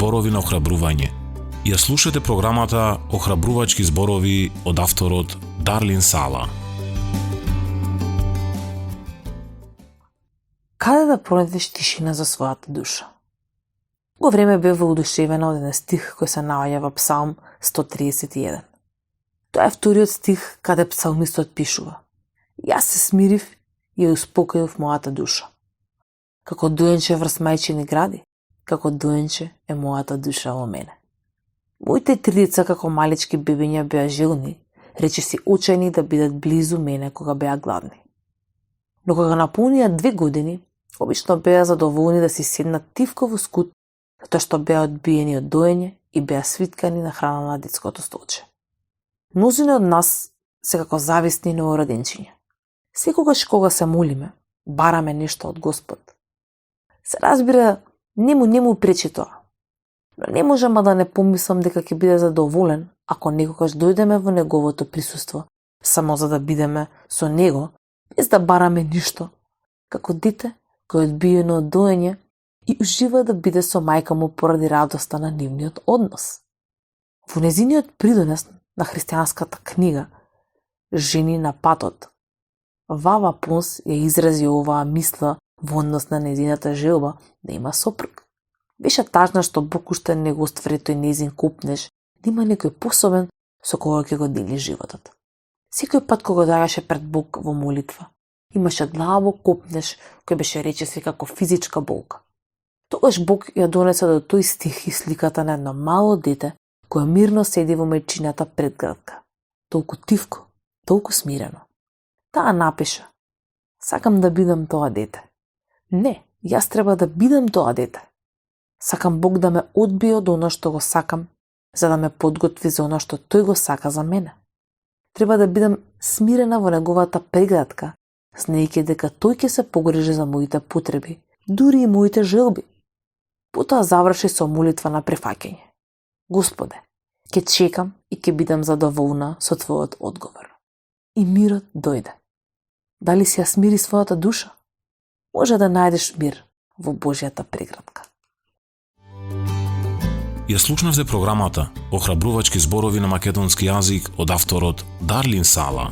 зборови на охрабрување. Ја слушате програмата Охрабрувачки зборови од авторот Дарлин Сала. Каде да пронајдеш тишина за својата душа? Во време бев воодушевена од еден стих кој се наоѓа во Псалм 131. Тоа е вториот стих каде псалмистот пишува: Јас се смирив и ја успокоив мојата душа. Како доенче врз мајчини гради, како доенче е мојата душа во мене. Моите три деца како малечки бебиња беа желни, речиси очајни да бидат близу мене кога беа гладни. Но кога наполнија 2 години, обично беа задоволни да си седнат тивко во скут, затоа што беа одбиени од доење и беа свиткани на храна на детското столче. Мнозина од нас се како зависни новороденчиња. Секогаш кога се молиме, бараме нешто од Господ. Се разбира, не му пречи тоа. Но не можам да не помислам дека ќе биде задоволен ако некогаш дојдеме во неговото присуство, само за да бидеме со него, без да бараме ништо, како дете кој е одбиено од доење и ужива да биде со мајка му поради радоста на нивниот однос. Во незиниот придонес на христијанската книга Жени на патот, Вава Понс ја изрази оваа мисла во однос на незината желба да има сопруг. Беше тажна што Бог уште не го оствари тој незин копнеж да има некој пособен со кога ќе го дели животот. Секој пат кога доаѓаше пред Бог во молитва, имаше длабок копнеж кој беше речиси како физичка болка. Тогаш Бог ја донесе до тој стих и сликата на едно мало дете кое мирно седи во мајчината предградка. Толку тивко, толку смирено. Таа напиша: Сакам да бидам тоа дете. Не, јас треба да бидам тоа дете. Сакам Бог да ме одбие од оно што го сакам, за да ме подготви за оно што тој го сака за мене. Треба да бидам смирена во неговата преградка, знаејќи дека тој ќе се погрижи за моите потреби, дури и моите желби. Потоа заврши со молитва на прифаќање. Господе, ќе чекам и ќе бидам задоволна со твојот одговор. И мирот дојде. Дали си ја смири својата душа? Може да најдеш мир во Божјата преградка. Ја слушнавте програмата Охрабрувачки зборови на македонски јазик од авторот Дарлин Сала.